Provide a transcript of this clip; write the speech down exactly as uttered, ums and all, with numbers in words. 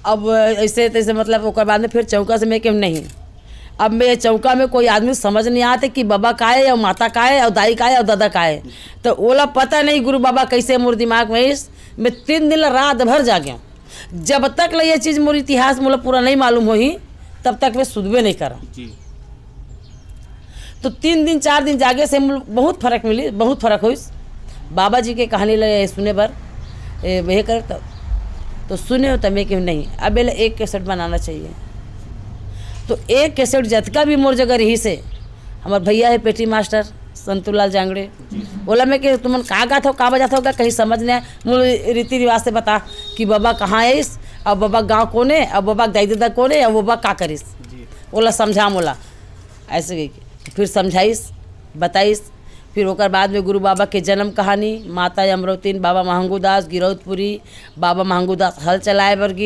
अब ऐसे तैसे, मतलब, ओकर बाद में फिर चौका से मैं केहू नहीं। अब मैं चौका में कोई आदमी समझ नहीं आते कि बाबा का है, या माता का है, और दाई का है, और दादा का है। तो ओला पता नहीं गुरु बाबा कैसे मोर दिमाग में इस, मैं तीन दिन ला रात भर जागे हूँ। जब तक ले ये चीज़ मोर इतिहास मोला पूरा नहीं मालूम होही, तब तक मैं सुधबे नहीं करा। जी। तो तीन दिन, चार दिन जागे से हम लोग बहुत फर्क मिली, बहुत फर्क होइस। बाबा जी के कहानी ले सुने बर, ए, वह करे तो, तो सुने हो तो मैं केहू नहीं, अब एला एक कैसेट बनाना चाहिए। तो एक कैसेट जतका भी मोर जगह रही से, हमार भैया है पेटी मास्टर संतूलाल जांगड़े, ओला मैं के, "तुमन का गात हो, का बजात हो, का कहीं समझ नहीं आए, मोर रीति रिवाज से बता कि बाबा कहाँ आइस, अब बाबा गाँव कोने, अब बाबा दाई ददा कोने, अब बाबा का करिस, जी। ओला समझा मोला।" ऐसे कह के फिर समझाइस, बताइस। फिर ओकर बाद में गुरु बाबा के जन्म कहानी, माता अमरौतीन, बाबा महंगूदास गिरौदपुरी, बाबा महंगूदास हल चलाए बर गे,